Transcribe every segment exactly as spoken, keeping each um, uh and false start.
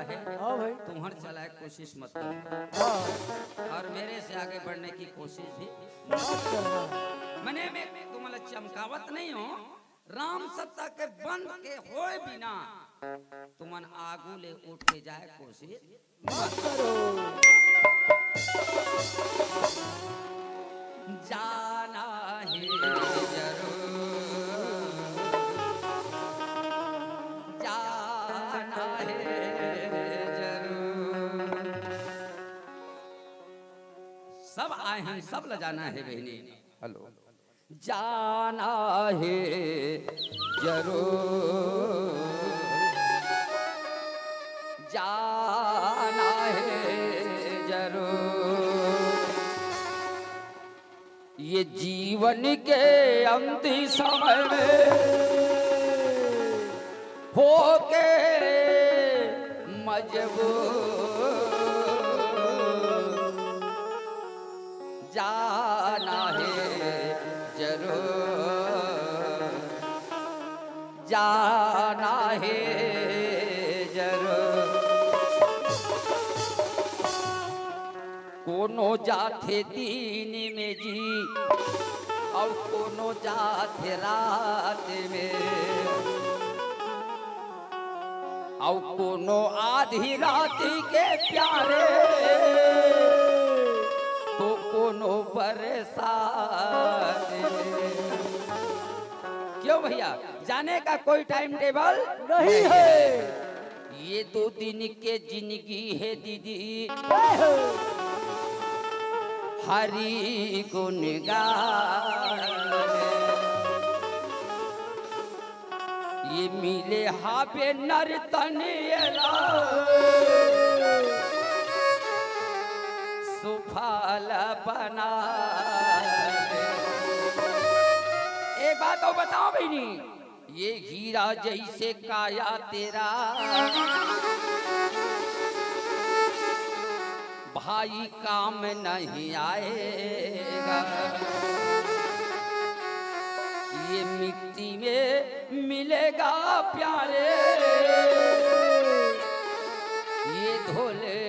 है, हाँ भाई। तुम्हर चलाए कोशिश मत करो। हाँ। और मेरे से आगे बढ़ने की कोशिश भी मत करना। मने मैं तुम्हारा चमकावत नहीं हो, राम सत्ता के बंद के होए बिना तुमन आगू ले उठ के जाए कोशिश मत करो। जाना है जरूर, जाना है जरूर। सब आए हैं, सब ल जाना है बहिनी। हेलो। जाना है जरूर, जाना है जरूर। ये जीवन के अंतिम समय में होके मजबूर, जाना है जरूर, जाना है जरूर। कोनो जाथे दिन में जी, अउ कोनो जाथे रात में, अउ कोनो आधी रात के प्यारे, तो कोनो बरसात में। क्यों भैया, जाने का कोई टाइम टेबल नहीं है। ये दो दिन के जिंदगी है दीदी, हरी गुन गान। ये मिले हाबे नर तन एला, सुफल बना। एक बात अउ बताओ बहिनी, ये हीरा जैसे काया तेरा भाई काम नहीं आएगा। ये मिट्टी में मिलेगा प्यारे, ये धोले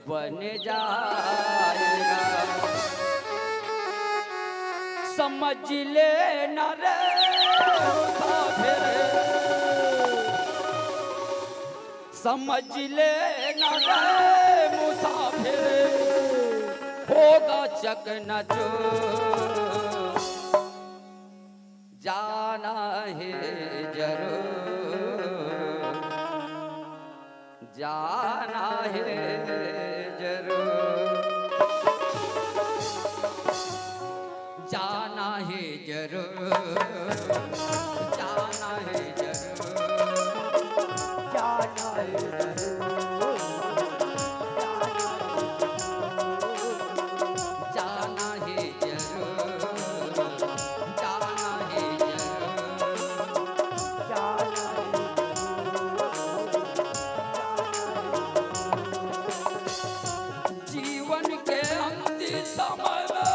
बन जाएगा। समझ लेना रे मुसाफिर, समझ लेना रे मुसाफिर, होगा चकनाचूर। जाना है जरूर, जाना है जरूर, जाना है जरूर, जाना है जरूर, जाना है जरूर, जाना है जरूर, जाना है जरूर, जाना है जरूर। जीवन के अंतिम समय में,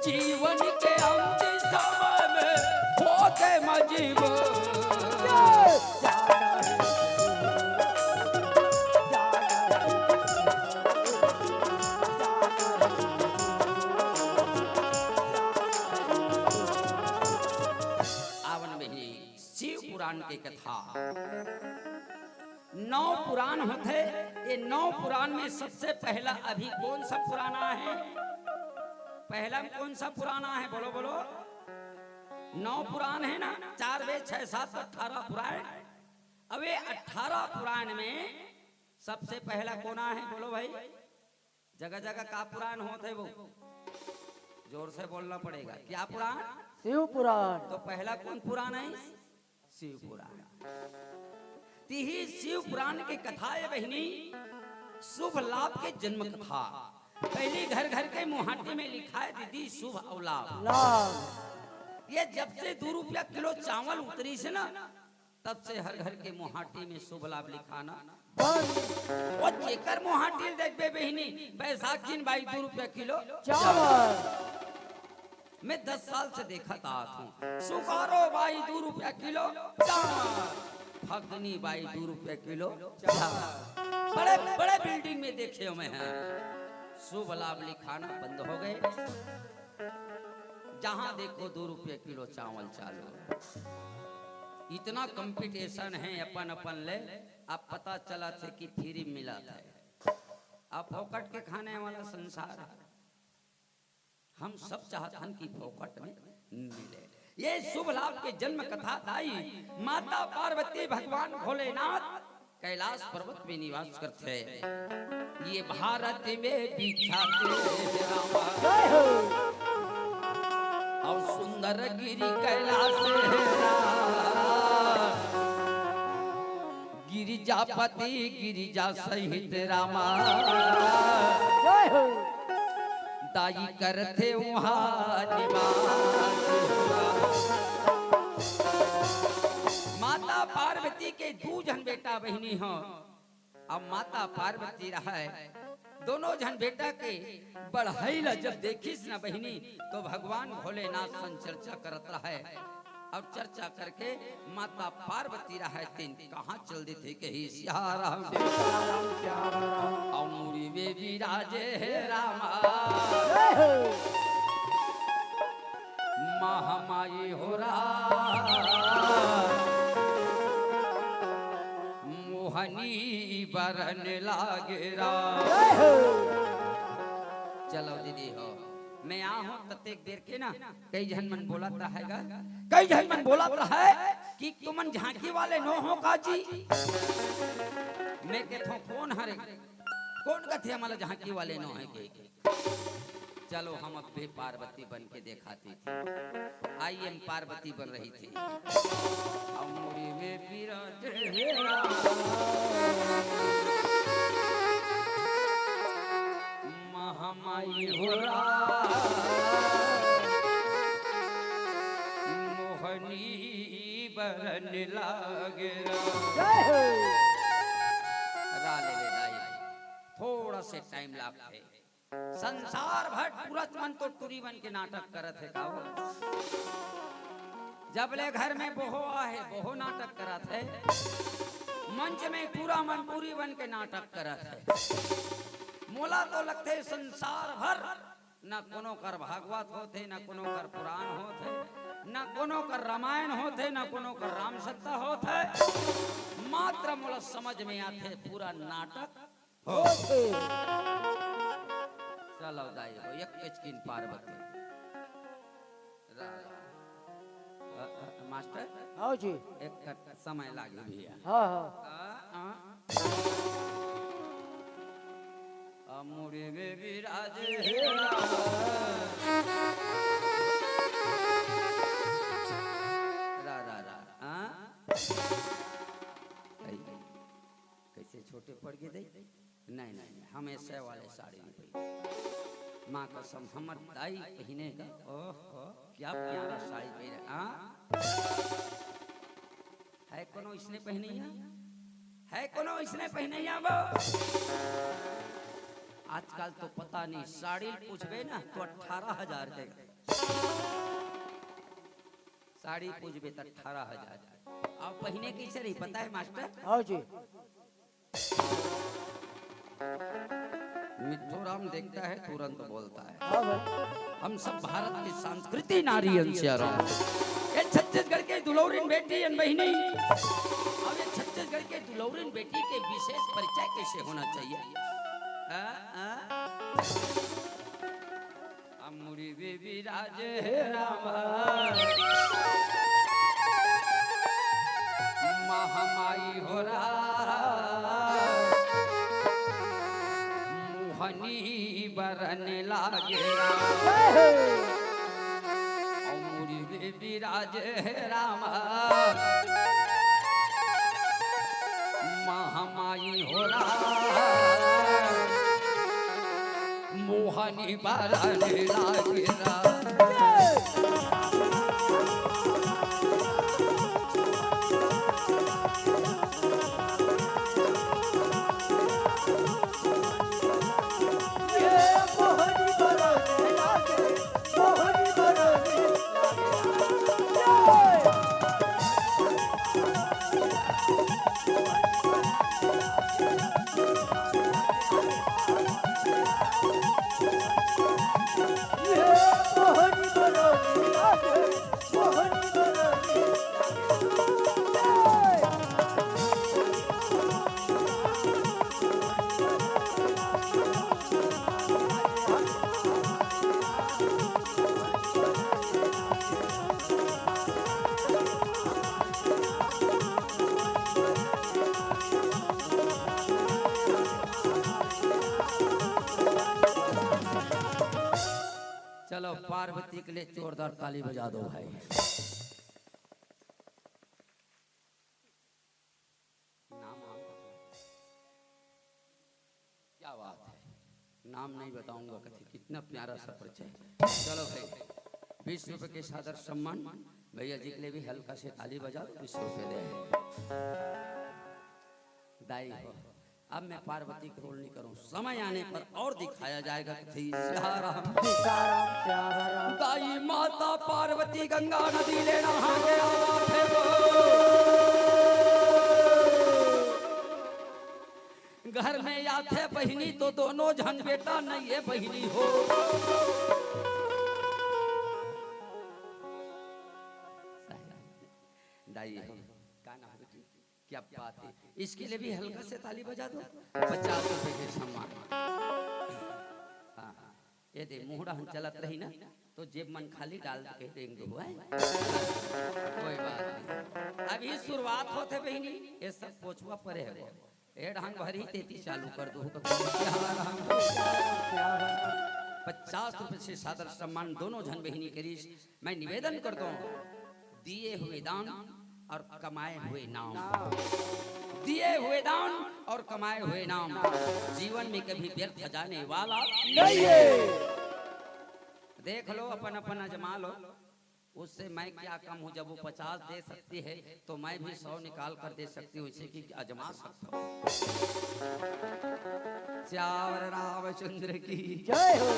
जीवन के अंतिम समय में होके मजबूर। आवन बहिनी, शिव पुराण के कथा। नौ पुराण होथे, ये नौ पुराण में सबसे पहला अभी कौन सा पुराण आहे? पहला में कौन सा पुराण आहे? बोलो, बोलो। नौ पुराण है ना, चार वेद, छह सात, अठारह पुराण। अब ये अठारह पुराण में सबसे पहला कौन आहे? बोलो भाई। जगह जगह का पुराण होत हे वो? जोर से बोलना पड़ेगा। क्या पुराण? शिव पुराण। तो पहला कौन पुराण है? शिव पुराण। तिही शिव पुराण के कथा है बहिनी, शुभ लाभ के जन्म कथा। पहली घर घर के मुहाटी में लिखाय दीदी शुभ अउ लाभ। लाभ। ये जब से दू रुपया किलो चावल उतरिस ना, तब से हर घर के मुहाटी में शुभ लाभ लिखाना बंद। वो जेकर मुहाटी ल देखबे बहिनी, बैसाख दिन बाई दू रुपया किलो चावल। मैं दस साल से देखत आत हूँ, सुकारो बाई दू रुपया किलो चावल, फगनी बाई दू रुपया किलो चावल। बड़े बड़े बिल्डिंग में देखे हूँ मैं, हाँ। शुभ लाभ लिखाना बंद हो गए, जहाँ देखो दू रुपया किलो चावल चालू। इतना कंपटीशन है अपन अपन ले, अब पता चलत हे कि फ्री मिलत हे। अब फोकट के खाने वाला संसार हे। हम सब चाहत हन कि फोकट में मिले। ये शुभ लाभ के जन्म कथा दाई माता पार्वती भगवान भोलेनाथ कैलाश पर्वत में निवास करथे। ये भारत में विख्यात हे रामा। जय हो। और सुंदर गिरी कैलाश हे राम। गिरिजापति गिरिजा सहित रामा। जय हो। दाई करथे उहाँ निवास। माता पार्वती के दू झन बेटा बहिनी हो। अब माता पार्वती रहय, दोनों झन बेटा के बढ़ई ला जब देखिस न बहिनी, तो भगवान भोलेनाथ सन चर्चा करत रहय। और चर्चा करके माता पार्वती रहय तेन कहाँ चल देथे कही सियाराम। और मुड़ी में विराजे हे रामा। महामाई हो राम। मोहनी बरन लागे राम। चलो दीदी हो, मैं आहूँ ततेक बेर के ना, कई झन मन बोलत रहय गा, कई झन मन बोलत रहय कि तुमन झांकी वाले नो हो का जी। मैं कहत हूँ कोन हरे, कोन कथे हमला झांकी वाले नो हे के। चलो हम अब्बे पार्वती बन के देखात ही थी। I am पार्वती बन रही थी। अमूरी में विराजे हे राम। महामाई हो राम। मोहनी बरन लागे राम। जय हो। रा ले रे दाई, थोड़ा से टाइम लागथे। संसार भर टूरत मन तो टूरी बन के नाटक करत हे का हो? जब ले घर में बोहो आहे, बोहो नाटक करत हे। मंच में टूरा मन टूरी बन के नाटक करत हे। मोला तो लगथे संसार भर न कोनो कर भागवत होथे, न कोनो कर पुराण होथे, न कोनो कर रामायण होथे, न कोनो कर राम सत्ता होथे। मात्र मोला समझ में आथे पूरा नाटक होथे। चलो दाई हो, एक किचकिन पार्वती। रा-, रा-, अ, अ, मास्टर? हाँ जी। एक कट समय लागे भैया। हाँ, हाँ। आ, आ। अमूरी में विराजे हे राम। रा, रा, रा। आ? कई, कई। कैसे छोटे पड़ गे दई? नहीं, नहीं, नहीं, हम ऐसे वाले साड़ी नहीं पहिने। माँ कसम, हमर दाई पहिने का, ओह, ओह, क्या प्यारा साड़ी पहिने, हाँ? है कोनो इसने पहिनइया? है कोनो इसने पहिनइया वो? आजकल तो पता नहीं, साड़ी पूछबे ना तो अठारह हजार के। साड़ी पूछबे त अठारह हजार। अब पहिने कैसे रही पता है मास्टर? हाँ जी। मिट्ठू राम देखता है, तुरंत बोलता है। हाँ भाई। हम सब भारत की संस्कृति नारी अंशिया राम। ये छत्तीसगढ़ के दुलौरिन बेटी अन बहिनी। अब ये छत्तीसगढ़ के दुलौरिन बेटी के विशेष परिचय कैसे होना चाहिए? आ, आ? अमूरी में विराजे हे राम। महामाई हो राम। मोहनी बरन लागे राम। अमूरी में विराजे हे राम। महामाई हो राम। मोहनी बरन लागे राम। के लिए जोरदार ताली बजा दो भाई। नाम, नाम। क्या बात है, नाम नहीं बताऊंगा कथी, कितना प्यारा सा परिचय। चलो भाई, बीस रुपए के सादर सम्मान, भैया जी के लिए भी हल्का से ताली बजा दो, बीस रुपए दे। दाई हो, अब मैं पार्वती का रोल नहीं करूं, समय आने पर और दिखाया जाएगा। कथी सियाराम। दाई माता पार्वती गंगा नदी ले नहा के आवत हे वो। घर में आथे बहिनी तो दोनों झन बेटा नहीं है बहिनी हो। दाई, का नाम है बेटी? क्या बात है, इसके लिए भी हल्का से ताली बजा दो। पचास रुपए के सम्मान। हाँ, हाँ। ये दे, मुहड़ा हम चलत रही ना, तो जेब मन खाली डाल के रेंग दो, हैं? कोई बात नहीं, अभी शुरुआत होत हे बहिनी, ये सब पोछुआ परे हे वो। ए ढंग भरी तेती चालू कर दो। पचास रुपए से सादर सम्मान दोनों झन बहिनी करीस। मैं निवेदन करता हूँ, दिए हुए दान और कमाए हुए नाम, दिए हुए दान और कमाए हुए नाम जीवन में कभी व्यर्थ जाने वाला नहीं है। देख लो, अपन अपन आजमा लो, उससे मैं क्या कम हूँ। जब वो पचास दे सकती है तो मैं भी सौ निकाल कर दे सकती हूँ, इसे कि आजमा सकता हूँ। श्यावर रामचंद्र की जय हो।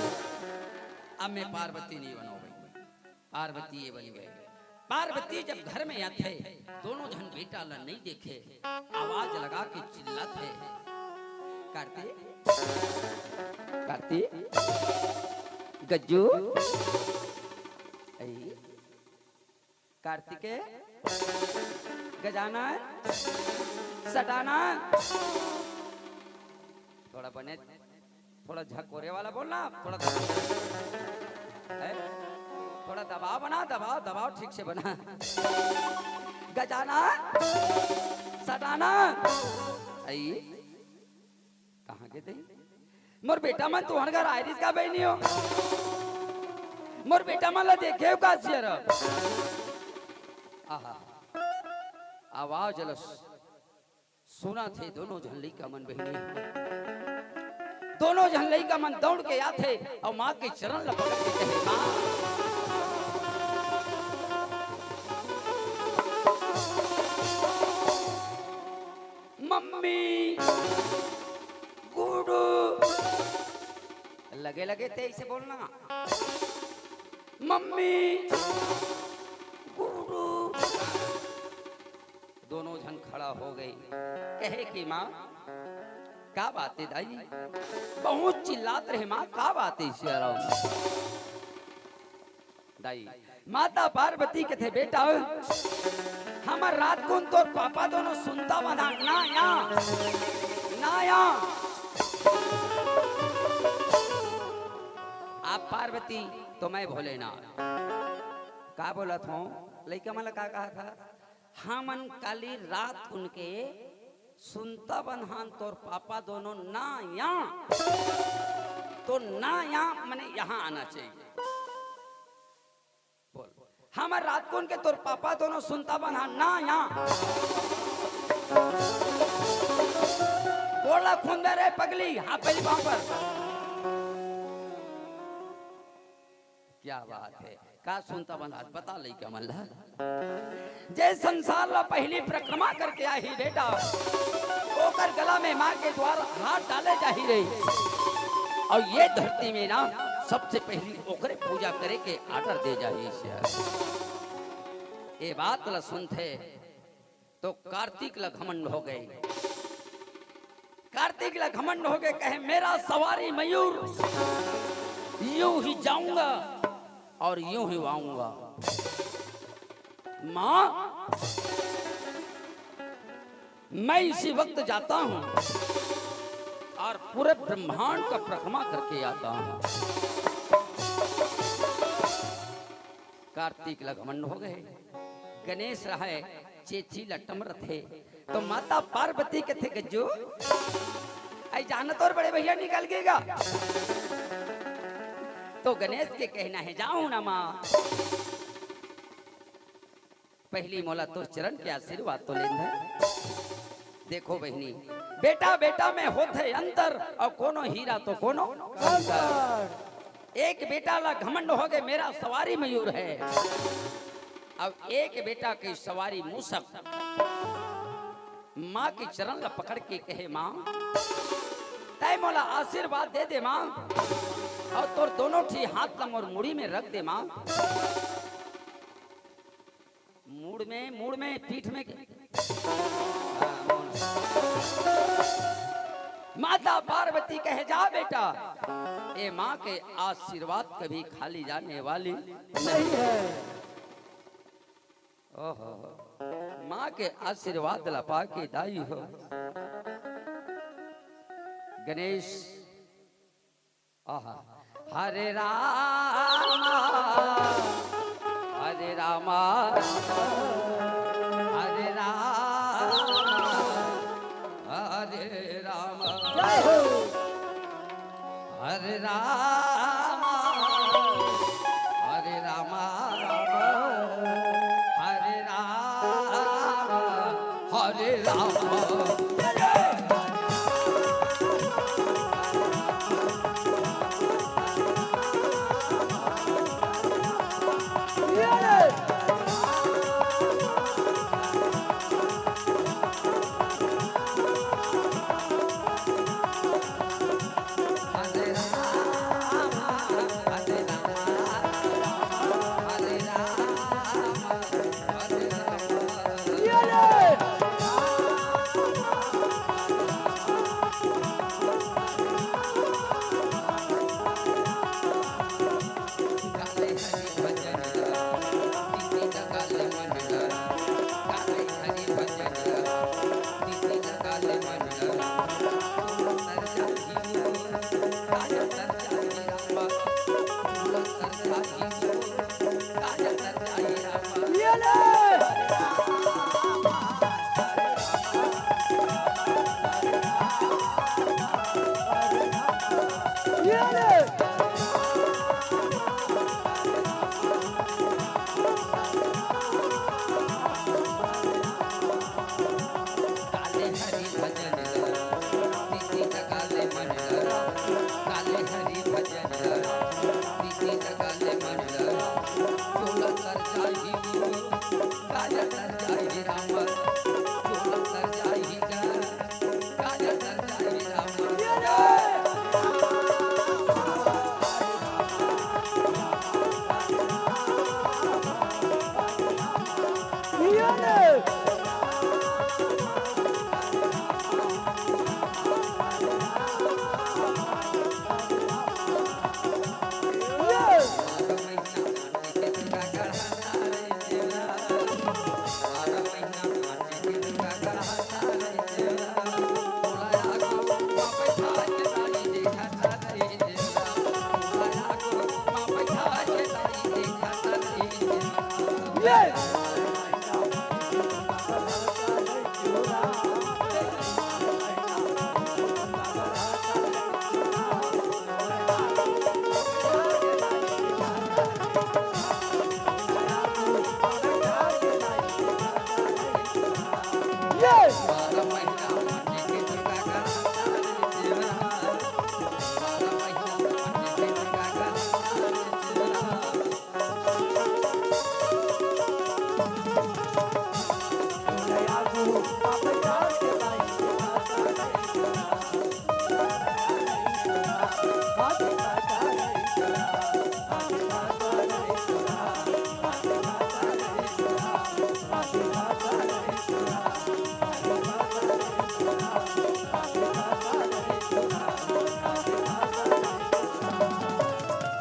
अब मैं पार्वती नहीं बनाऊँ भाई, पार्वती ये बन गए। पार्वती जब घर में आथे, दोनों झन बेटा ला नहीं देखे, आवाज लगा के चिल्लाथे, "कार्तिक, कार्तिक, गज्जू, ऐ, कार्तिके, गजानन, सटानन।" थोड़ा बने, थोड़ा झकोरे वाला बोलना, थोड़ा दबा-, है? थोड़ा दबाव बना, दबाव, दबाव ठीक से बना। गजानन, सटानन। ऐ, कहाँ गे ते? मोर बेटा मन तुँहर घर आय रिहिस का बहिनी हो? मोर बेटा मन ला देखे हो का सियाराम? आहा, आवाज लस। सुनथे दोनों झन लइका मन बहिनी, दोनों झन लइका मन दौड़ के आथे अउ माँ के चरण ल पकड़ के कहे, "माँ, मम्मी, गुडू।" लगे लगे तेज से बोलना, "मम्मी, गुडू।" दोनों झन खड़ा हो गए, कहे कि, "माँ, का बात हे दाई? बहुत चिल्लात रहे माँ, का बात हे सियाराम?" दाई, माता पार्वती कथे, "बेटा, हमर रात कुन तोर पापा दोनों सुनता बना, ना या, ना या।" आप पार्वती तो मैं भोलेनाथ। का बोलत हूँ? लइका मन ला का कहा था? हमन काली रात कुन के सुनता बंधान तोर पापा दोनों ना या, तो ना या मने यहाँ आना चाहिए। बोल, हमर रात कुन के तोर पापा दोनों सुनता बंधान ना या। बोला खुंदे रे पगली, हाँ पहली बाँह पर। क्या बात है, का सुनता बंधान, बता लइका मन ला। जे संसार ला पहली परिक्रमा करके आही बेटा, ओकर गला में माँ के द्वारा हाथ डाले जाही रे। अउ ये धरती में ना सबसे पहली ओकरे पूजा करे के order दे जाही। ये बात ला सुनथे तो कार्तिक ला घमंड हो गए। कार्तिक ला घमंड हो गए, कहे, "मेरा सवारी मयूर, यूं ही जाऊंगा और यूं ही आऊंगा। माँ, मैं इसी वक्त जाता हूं और पूरे ब्रह्मांड का परिक्रमा करके आता हूं।" कार्तिक ला घमंड हो गए। गणेश रहय, चेची लटम रथे। तो माता पार्वती कथे, "गज्जू, आई जाना तोर बड़े भैया निकल गे गा।" तो गणेश के कहना हे, जाहूं ना माँ, पहली मोला तोर चरण के आशीर्वाद तो लेन दे। देखो बहिनी, बेटा बेटा में होथे अंतर, अउ कोनो हीरा तो कोनो कंकर। एक बेटा ला घमंड होगे, मेरा सवारी मयूर है। अब एक बेटा के सवारी मूसक। माँ के चरण ला पकड़ के कहे, माँ, तै मोला आशीर्वाद दे दे माँ, अउ तोर दोनों ठी हाथ ला मोर मुड़ी में रख दे माँ। मूड़ में, मूड़ में, पीठ में के-, माता पार्वती कहे, जा बेटा, ए माँ के आशीर्वाद कभी खाली जाने वाली नहीं है। ओहो, माँ के आशीर्वाद ला पाके दाई हो। गणेश, आहा। हरे रामा, हरे रामा, हरे रामा, हरे रामा। जय हो। हरे रामा, हरे रामा, हरे रामा, हरे रामा।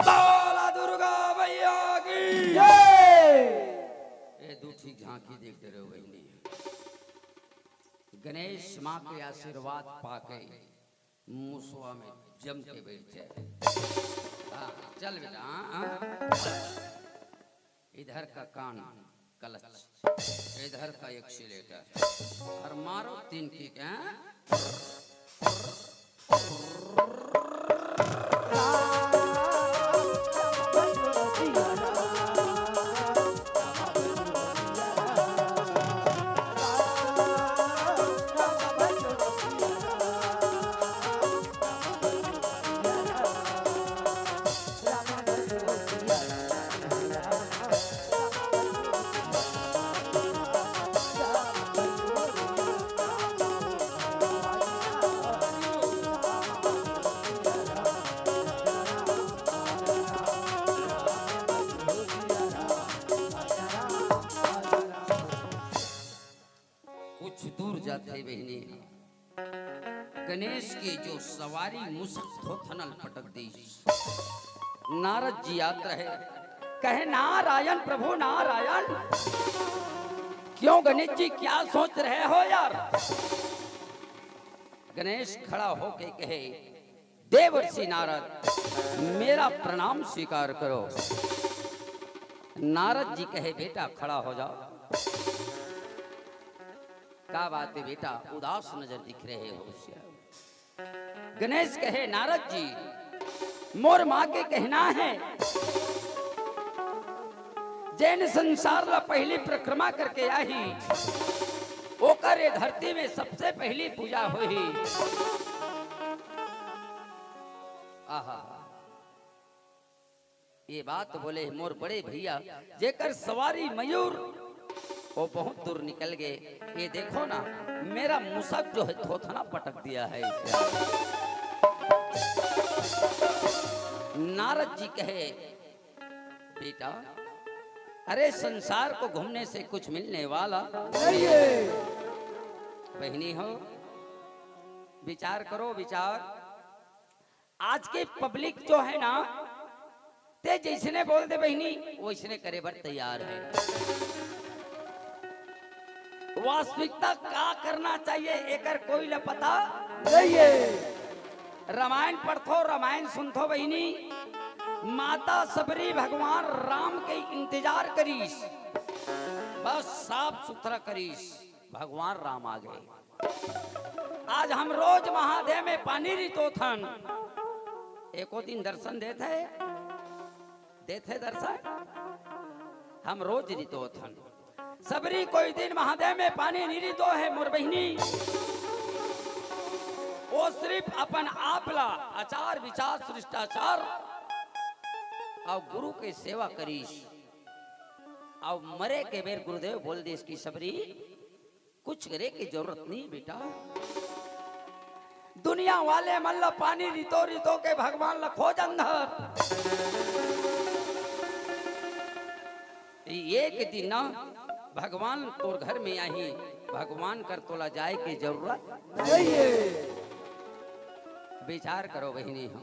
बोला दुर्गा मैया की जय। ए दू ठीक झांकी देख डरे हो बहिनी। गणेश माँ के आशीर्वाद पाके मुसवा में जम के बैठ जाए। हाँ, चल बेटा, हाँ, हाँ। इधर का कान क्लच, इधर का एक्सीलेटर, और मारो तीन किक, हैं? दूर जाथे बहिनी। गणेश के जो सवारी मुसक थोथनल पटक दीस। नारद जी आत रहे, कहे, "नारायण प्रभु नारायण।" "क्यों गणेश जी, क्या सोच रहे हो यार?" गणेश खड़ा होके कहे, "देवर्षि नारद, मेरा प्रणाम स्वीकार करो।" नारद जी कहे, "बेटा, खड़ा हो जाओ।" "का बात है बेटा, उदास नजर दिख रहे हो?" गणेश कहे, "नारद जी, मोर माँ के कहना है, जेन संसार ला पहली परिक्रमा करके आही, ओकर ये धरती में सबसे पहली पूजा होही।" आहा, ये बात बोले मोर बड़े भैया, जेकर सवारी मयूर, वो बहुत दूर निकल गए। ये देखो ना, मेरा मुसक जो है थोथना पटक दिया है इसे। नारद जी कहे, "बेटा, अरे संसार को घूमने से कुछ मिलने वाला नहीं है।" बहिनी हो, विचार करो, विचार। आज के पब्लिक जो है ना, ते जैसने बोल दे बहिनी, वैसने करे बर तैयार है। वास्तविकता का करना चाहिए, एकर कोई ल पता नहीं है। रामायण पढ़थो, रामायण सुनथो बहिनी, माता सबरी भगवान राम के इंतजार करीस, बस साफ सुथरा करीस, भगवान राम आ गए। आज हम रोज महादेव में पानी रितोथन, एको दिन दर्शन देथे, देथे दर्शन? हम रोज रितोथन। सबरी कोई दिन महादेव में पानी नहीं रितो है मोर बहिनी। वो सिर्फ अपन आप ला आचार विचार शिष्टाचार और गुरु के सेवा करीस। और मरे के बेर गुरुदेव बोल दीस कि सबरी, कुछ करे के जरूरत नहीं बेटा। दुनिया वाले मन ला पानी रितो रितो के भगवान ला खोजन धर। एक दिन ना भगवान तोर घर में आही, भगवान कर तोला जाए के जरूरत नहीं है। विचार करो बहिनी हो,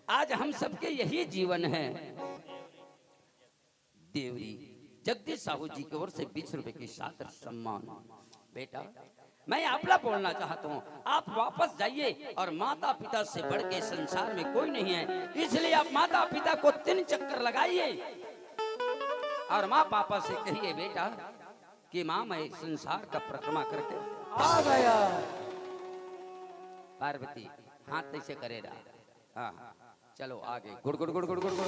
आज हम सबके यही जीवन है। देवरी जगदीश साहू जी की ओर से बीस रुपए की सादर सम्मान। बेटा, मैं आपला बोलना चाहता हूँ, आप वापस जाइए और माता पिता से बढ़ के संसार में कोई नहीं है, इसलिए आप माता पिता को तीन चक्कर लगाइए और माँ पापा से कहिए बेटा कि माँ, मैं संसार का परिक्रमा करके आ गया। पार्वती हाथ ऐसे करे रहा। हाँ, चलो आगे। गुड़ गुड़ गुड़ गुड़ गुड़ गुड़।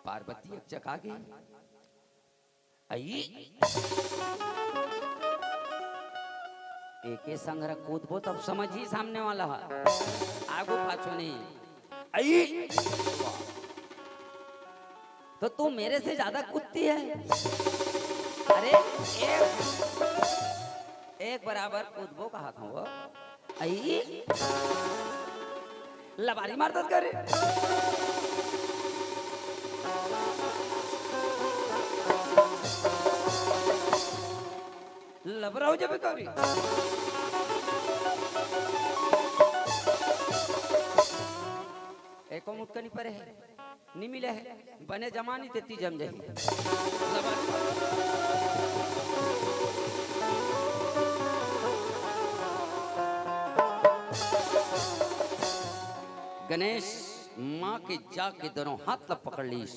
पार्वती एक जगह गई। अई, एके संग रख कूदबो तब समझ ही सामने वाला है, आगू पाछू नहीं। अई, तो तू मेरे से ज्यादा कूदती है। अरे एक, एक बराबर कूदबो कहा था वो। अई, लबारी मार दस करे। लबरा हो जाबे करी। एको मुटका नहीं परे है। नी मिले है, बने जमानी ते ती जम जाही। गणेश माँ के जाके दोनों हाथ ला पकड़ लीस।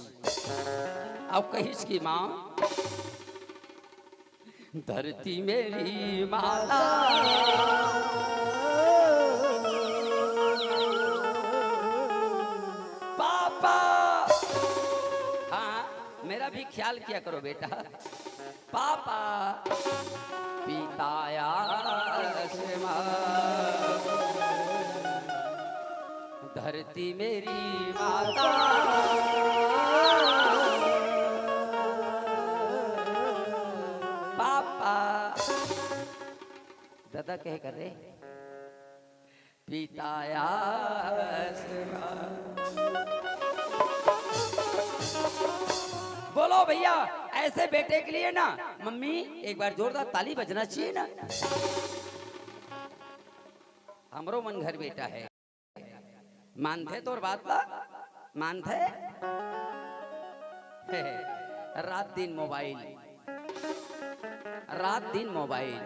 अब कहिस कि माँ, धरती मेरी माता, पापा। हाँ, मेरा भी ख्याल किया करो बेटा। पापा, पिता आसमां, धरती मेरी माता। पापा, दादा कहे कर रे, पिता आसमां। बोलो भैया, ऐसे बेटे के लिए ना मम्मी एक बार जोरदार ताली बजना चाहिए ना। हमरो मन घर बेटा है, मानथे तोर बात ला? मानथे? रात दिन मोबाइल, रात दिन मोबाइल।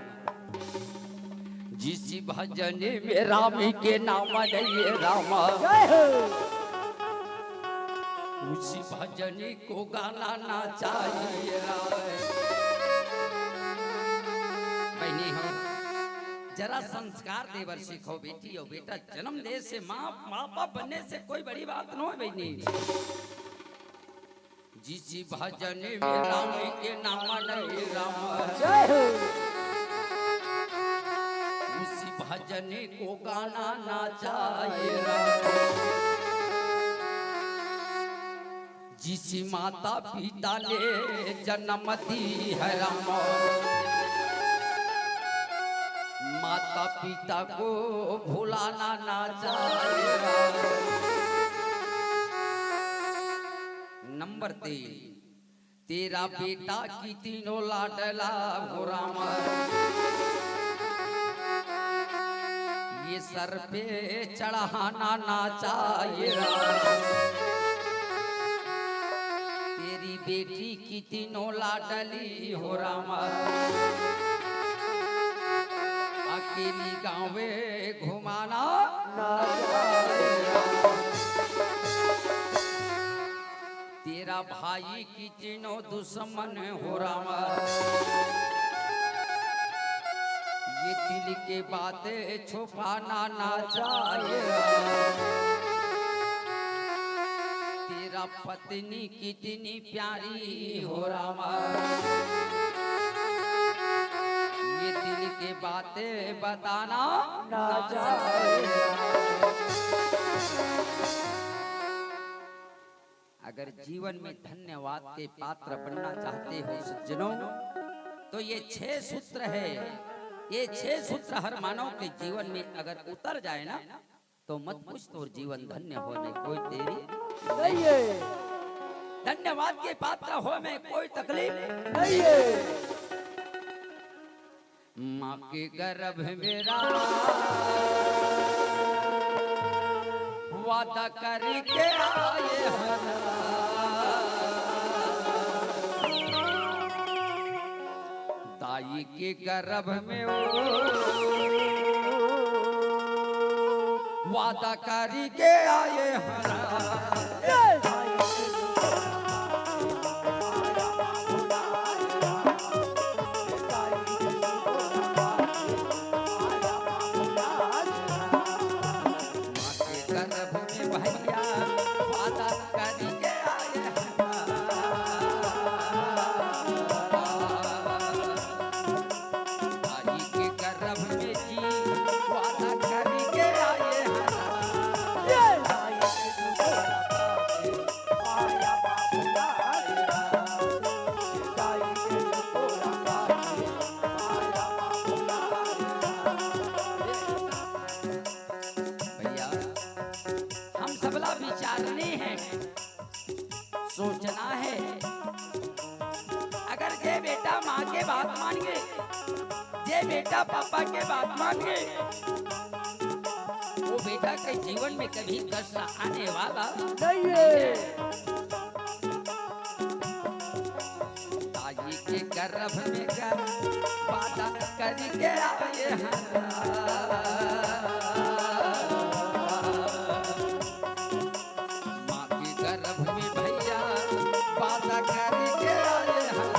जिस भजन में राम के नाम नहीं राम, जय हो। उसी भजन को गाना ना चाहिए राम। बहनी हो, जरा संस्कार देवर सीखो बेटी हो, बेटा जन्म दे से माँ, माँ बाप बनने से कोई बड़ी बात नो है बहनी। जिस भजन में राम के नाम नहीं राम, जय हो। उसी भजन को गाना ना चाहिए राम। जिस माता पिता ने जन्म दी है राम, माता पिता को भुलाना ना चाहिए राम। नंबर तीन, तेरा बेटा कितनो लाडला हो राम, ये सर पे चढ़ाना ना चाहिए राम। तेरी बेटी कितनो लाडली हो राम, अकेली गाँवे घुमाना ना चाहिए राम। तेरा भाई कितनो दुश्मन हो राम, ये दिल के बातें छुपाना ना चाहिए राम। तेरा पत्नी कितनी प्यारी हो राम, ये दिल के बातें बताना ना चाहिए। अगर जीवन में धन्यवाद के पात्र बनना चाहते हो सज्जनों, तो ये छह सूत्र है, ये छह सूत्र हर मानव के जीवन में अगर उतर जाए ना, तो मत पूछ तोर जीवन धन्य होय में कोई देरी नहीं है। धन्यवाद के पात्र होय में कोई तकलीफ नहीं है। माँ के गर्भ में राम वादा करके आए हन। दाई के गर्भ में वो वादा करके आए हन। माँ के गर्भ में भैया वादा करके आए हन। दाई के गर्भ में जी वादा करके आए हन। भैया, हम सबला विचारने हैं, सोचना है। अगर जे बेटा माँ के बात मान गे, जे बेटा पापा के बात मान गे, वो बेटा के जीवन में कभी कष्ट आने वाला नहीं है। दाई के गर्भ में गर्भ वादा करके आए हन। माँ के गर्भ में भैया वादा करके आए हन।